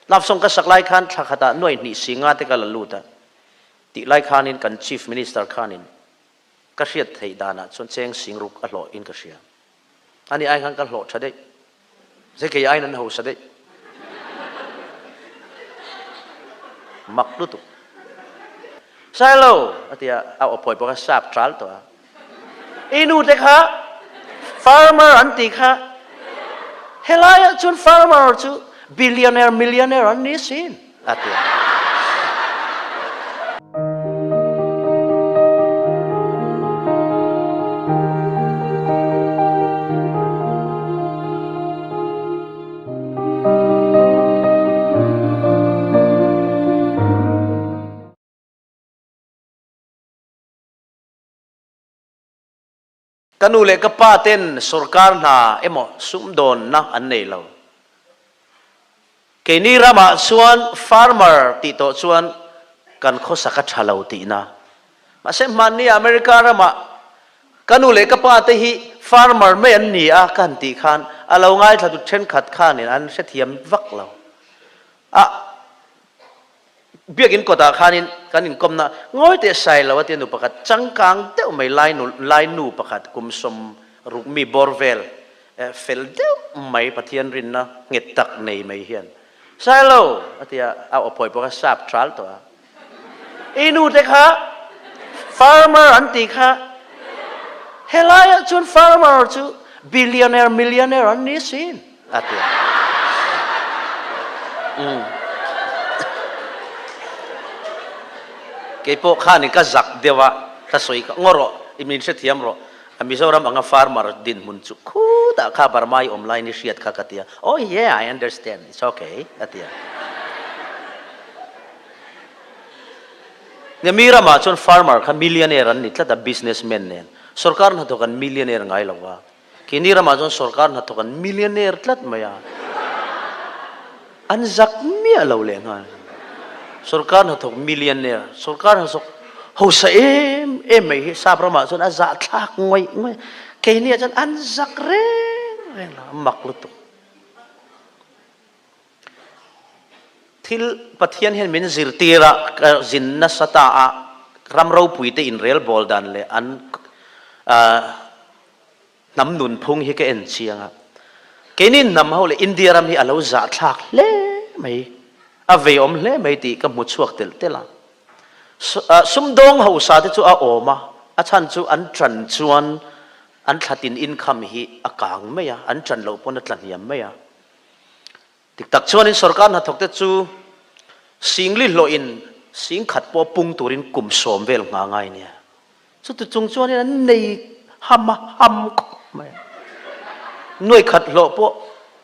Love song ka sak lai khan thla khatah nuai hnih si nga te ka la lut a tih lai khanin kan Chief Minister khanin ka hriat theih danah chuan cheng sing ruk a hlawh in ka hria. Ani ai khan ka hlawh tha daih. Zei kei aiin an hausa daih. Mak lutuk. Sailo a ti a, a aw phawi bawk a, sap ṭal tawh a. I nu te kha farmer an ti kha. Helai ah cun farmer cu billionaire, millionaire an ni sin a ti. Ka nu leh ka pa ten sorkar hna emaw sumdawnna an nei lo. Keini ramah chuan farmer tih tawh chuan kan khawsak a tha lo tihna. Mahse hmanni America ramah ka nu leh ka pa te hi farmer mai an ni a ka han tih khan a lo ngaithla tu thenkhat khanin an hrethiam vak lo. A Biakinn kawtah khanin kan inkawmna ngawi teh sai lo a tia nu pakhat changkang deuh mai lai nu lai nu pakhat kum 60 mi bawr vel fel deuh mai Pathian rinna nghet tak nei mai hian sai lo a tia a aw phawi pawh kha sap ṭal tawh a i nu te kha farmer an ti kha helaiah chuan farmer chu billionaire millionaire an ni sin a ti. Um. Kei pawh khanin ka zak deuh a, ka sawi kha, ngaw rawh, i min hrethiam rawh, a Mizoram anga farmer dinhmun chu khutah kha Burma i awm laiin i hriat kha ka ti a, oh yeah, I understand, it's okay, a ti a. Nia mi ramah chuan farmer kha millionaire an ni tlat a, businessman nen. Sorkar hnathawk an millionaire ngai lo va. Keini ramah chuan sorkar hnathawk an millionaire tlat mai a, an zak miah lo leh nghal. Sorkar hnathawk millionaire, sorkar hnathawk hausa em em mai hi sap ramah chuan a zahthlak ngawih ngawih a, keini ah chuan an zak reng reng lo, a mak lutuk. Thil Pathian hian min zirtir a, ka zin nasa ta a, ram ropui te inrel bawl dan leh an hnam nunphung hi ka en chiang a. Keini hnam ho leh India ram hi a lo zahthlak hle mai, a veiawm hle mai tih ka hmu chhuak telh telh a. Sumdawng hausa te chu a awm a, a chhan chu an ṭan chuan an thlatin income hi a kang mai a, an ṭan loh pawn a tla hniam mai a. Dik tak chuanin sorkar hnathawkte chu singli hlawhin sing khat pawh pung turin kum 10 vel ngha ngai nia. Chuti chung chuanin an nei ham a, ham khawp mai a. Nuai khat hlawh pawh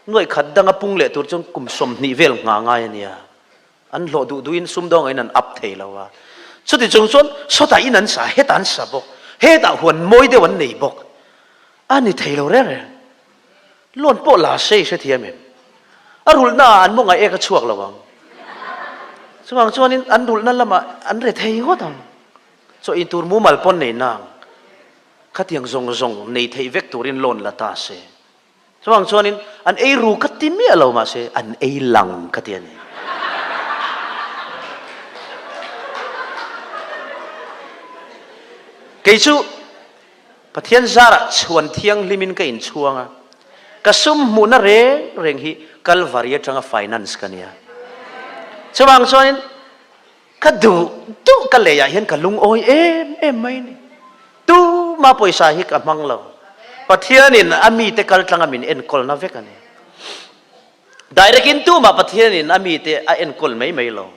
nuai khat danga pung leh tur chuan kum 20 vel ngha ngai a nia. An hlawh duh duhin sumdawngah in an up thei lo a. Chuti chung chuan sawtah in an sa, hetah an sa bawk, hetah huan mawi deuh an nei bawk. A ni thei lo reng reng. Loan pawh la se i hrethiam em? A rulhna ah an mawngah ek a chhuak lo ang. Chuvang chuanin an rulhna lamah an re thei ngawt ang. Chaw in tur mumal pawn nei nang. Khatiang zawng zawng nei theih vek turin loan la ta se. Chuvang chuanin an ei ru ka ti miah lo mahse an ei lang ka ti a ni. Kei chu Pathian zarah chhuan thianghlimin ka inchhuang a, ka sum hmuhna reng reng hi Kalvari atanga finance ka nia. Chuvang chuanin ka duh duh ka leiah hian ka lungawi em em mai ni. Tuma pawisa hi ka hmang lo. Pathianin a mite kaltlanga min enkawlna vek a ni. Direct in tuma Pathianin a mite a enkawl mai mai lo.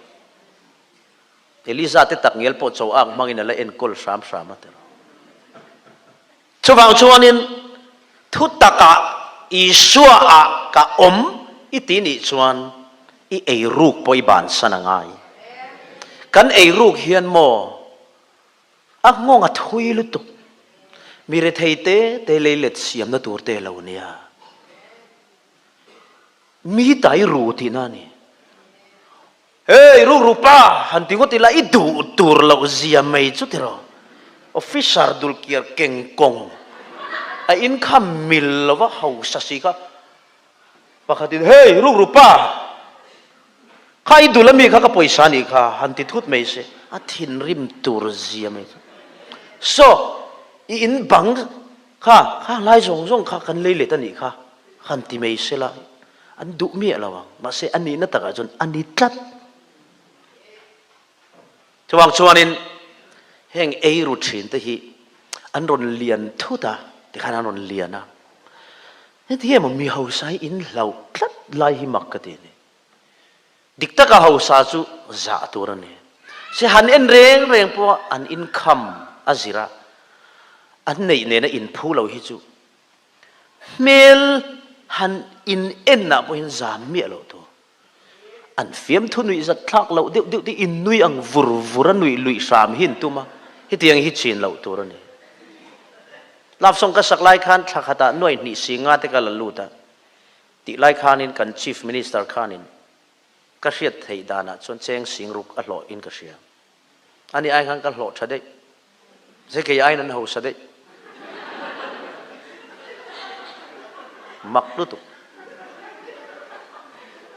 Eliza te takngial pawh cho ak hmangin a la enkawl hram hram a ti lo. Chuvang chuanin thu takah Isua ah ka awm i ti nih chuan i eiruk pawh i bansan a ngai. Kan eiruk hian maw a nghawng a thui lutuk. Mi rethei te te leilet siamna tur te lo nia. Mi tai ru tihna a ni. Hey, rukru pa, han ti ngawt ila i duh tur loh zia mai chu tiraw? Officer dulkiar keng kawng a inkham mil lova hausa si kha pakhatin, Hey, rukru pa! Kha i dul ami kha ka pawisa nih kha han ti thut mai se a thinrim tur zia mai chu. Saw i in bang kha kha lai zawng zawng kha kan lei let a nih kha han ti mai se la an duh miah lo ang mahse a nihna takah chuan a ni tlat. Chuvang chuanin heng eiru thin te hi an rawn lian thut a tikhan an rawn lian a heti emaw mi hausa hi in hlauh tlat lai hi mak ka ti a ni. Dik taka hausa chu zah tur a ni. Se han en reng reng pawha an income a zir a, an neih nena inphu lo hi chu hmel han in enah pawhin zam miah loh tur. An fiamthu nuih zat thlak loh deuh deuh te in nui ang vur vur a nuih luih hram hi an tum a, hetiang hi chin loh tur a ni. Love song ka sak lai khan thla khatah nuai hnih si nga te ka la lut a, Tih lai khanin kan Chief Minister khanin ka hriat theih danah chuan cheng sing ruk a hlawh in ka hria. Ani ai khan ka hlawh tha daih. Zei kei aiin an hausa daih. Mak lutuk.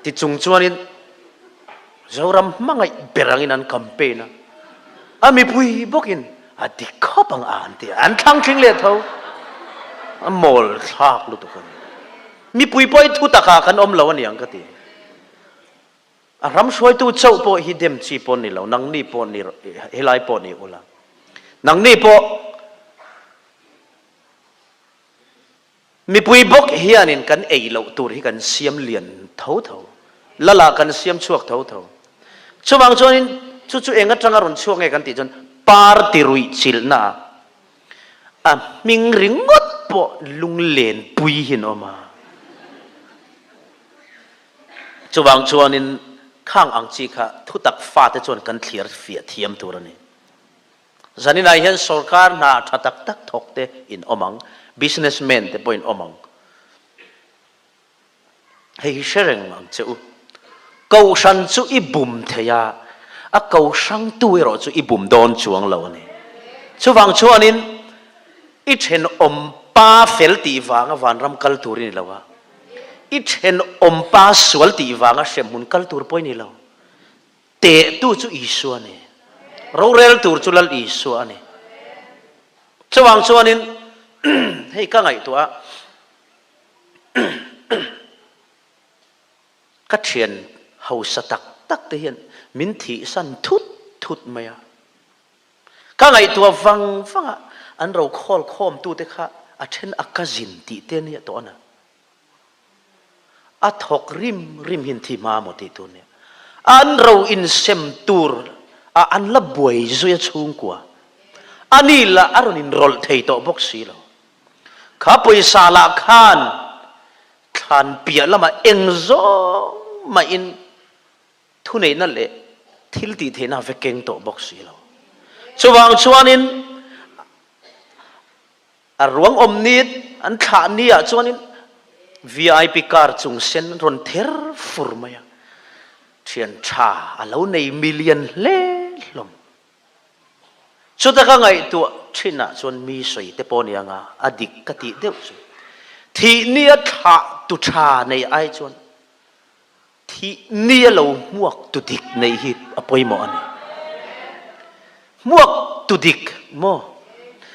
Ti chung chuanin Zoram hmangaih ber angin an campaign a, a mipui bawkin a dik khawp ang a an ti a, an thlang tling leh tho. A mawl thlak lutuk a ni. Mipui pawh hi thu takah kan awm lo a niang ka ti. A ram hruaitu chauh pawh hi dem chi pawh ni lo, nangni pawh ni helai pawh ni ula. Nangni pawh Mipui bawk hianin kan ei loh tur hi kan siam lian tho tho, lala kan siam chhuak tho tho. Chuvang chuanin chu chu eng atanga rawn chhuak nge kan tih chuan party ruih chilhna ah a hming ringawt pawh lunglen pui hi an awm a. Chuvang chuanin khang ang chi kha thutak fate chuan kan thlir fiah thiam tur a ni. Zaninah hian sorkar hna tha tak tak thawk te in awm ang, business man te pawh in awm ang. Hei hi hre reng ang che u. Kohhran chu i bum thei a, a ko hrangtu erawh chu i bum dawn chuang lo a ni. Chuvang chuanin i thenawm pa fel tih vanga vanram kal tur i ni lo a, i thenawm pa sual tih vanga hremhmun kal tur pawh i ni lo. Tehtu chu Isua a ni. Rorel tur chu Lal Isua a ni. Chuvang chuanin hei ka ngaihtuah a, ka thian hausa tak tak te hian min thihsan thut thut mai a. Ka ngaihtuah vang vang a, an ro khawl khawmtute kha a then a cousin tih te nia tawh a na. A thawk rim rim hin thi hma maw tih tur nia. An ro insem tur a an la buai zui a chhungkua. Ani lah a rawn inrawlh thei tawh bawk si lo. Kha pawisa lah khan thlan piah lamah eng zawng mahin thuneihna leh thil tih theihna vek keng tawh bawk si lo. Chuvang chuanin A ruang awm ni an thlah ni ah chuanin VIP car chung sen an rawn ther fur mai a, thian tha a lo nei milian hle hlawm. Chuta ka ngaihtuah thin ah chuan mi sawi te pawh nia nga a dik ka tih deuh chu thih ni a thlah tu tha nei ai chuan Thih ni a lo hmuak tu dik neih hi a pawimawh a ni. Hmuak tu dik maw?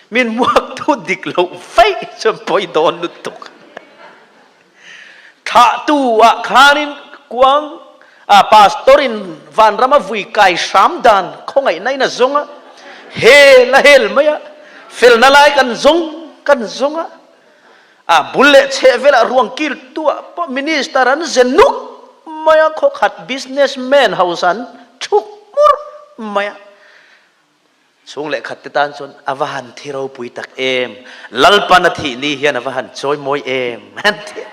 Min hmuak tu dik loh vaih chuan pawi dawn lutuk. Thlahtu ah khanin kuang ah pastor in vanram a vui kai hram dan khawngaihna in a zawng a, hel a hel mai a, felna lai kan zawng kan zawng a, A bul leh chheh velah ruang kil tuah pawh minister an ze nuk mai a, khawkhat business man hausa an thuk hmur mai a. Chhung leh khat te tan chuan a va han thi ropui tak em, Lalpan a thih ni hian a va han chawi mawi em an ti a.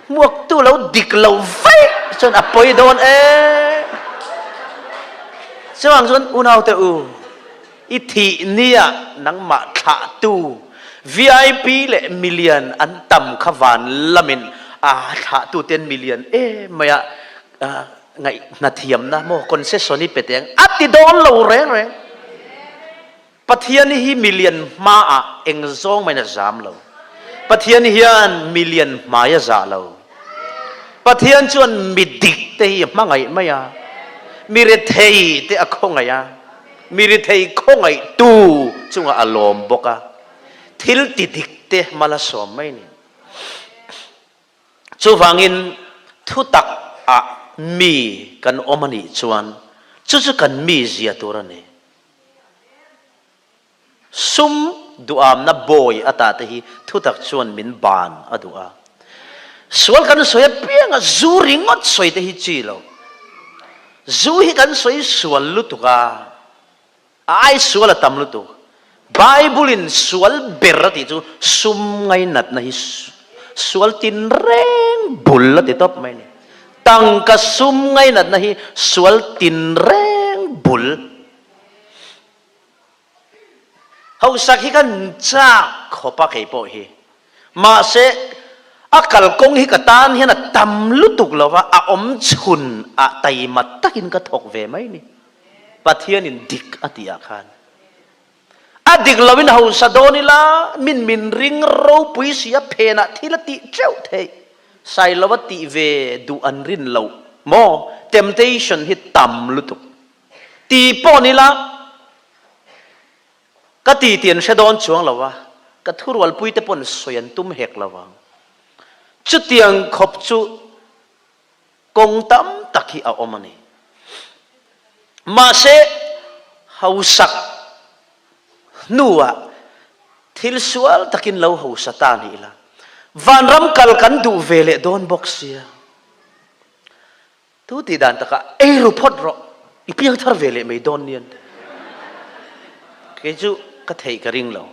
Hmuaktu lo dik lo vaih chuan a pawi dawn em. Chuvang chuan unaute u, I thih nia nangmah thlahtu VIP leh milian an tam kha van lamin a thlahtu ten milian em mai a ngaihna thiamna maw concession i pe teng a ti dawn lo reng reng. Pathian hi milian hmaah eng zawng main a zam lo. Pathian hian milian hmai a zah lo. Pathian chuan mi dik te hi a hmangaih mai a. Mi rethei te a khawngaih a, mi rethei khawngaihtu chungah a lawm bawk a, thil ti dik te mal a sawm mai ni. Chuvangin thutak ah mi kan awm a nih chuan chu chu kan mi zia tur a ni. Sum duamna bawi ata te hi thutak chuan min ban a duh a. Sual kan sawi apianga zu ringawt sawi te hi chi lo. Zu hi kan sawi sual lutuk a, a ai sual a tam lutuk. Bible in sual ber a tih chu sum ngainatna hi sual tinreng bul a ti tawp mai a ni. Tangka sum ngainatna hi sual tinreng bul. Hausak hi kan chak khawp a kei pawh hi. Mahse, a kalkawng hi ka tan hian a tam lutuk lo va, a awm chhun ah taima takin ka thawk ve mai ni. Pathianin dik a tih ah khan. A dik loin hausa dawn ila, min min ring ropui si a phenah thil a tih teuh theih. Sailova tih ve duh an rin loh maw? Temptation hi tam lutuk. Ti pawh ni la, ka ti tih an hre dawn chuang lo a, ka thurualpui te pawn sawi an tum hek lo vang. Chutiang khawp chu kawng tam tak hi a awm a ni. Mahse, hausak hnuah thil sual takin lo hausa ta ni ila, vanram kal kan duh ve leh dawn bawk sia. Tu tih dan takah ei ru phawt rawh, i piang thar ve leh mai dawn nia. Kei chu ka theih ka ring lo.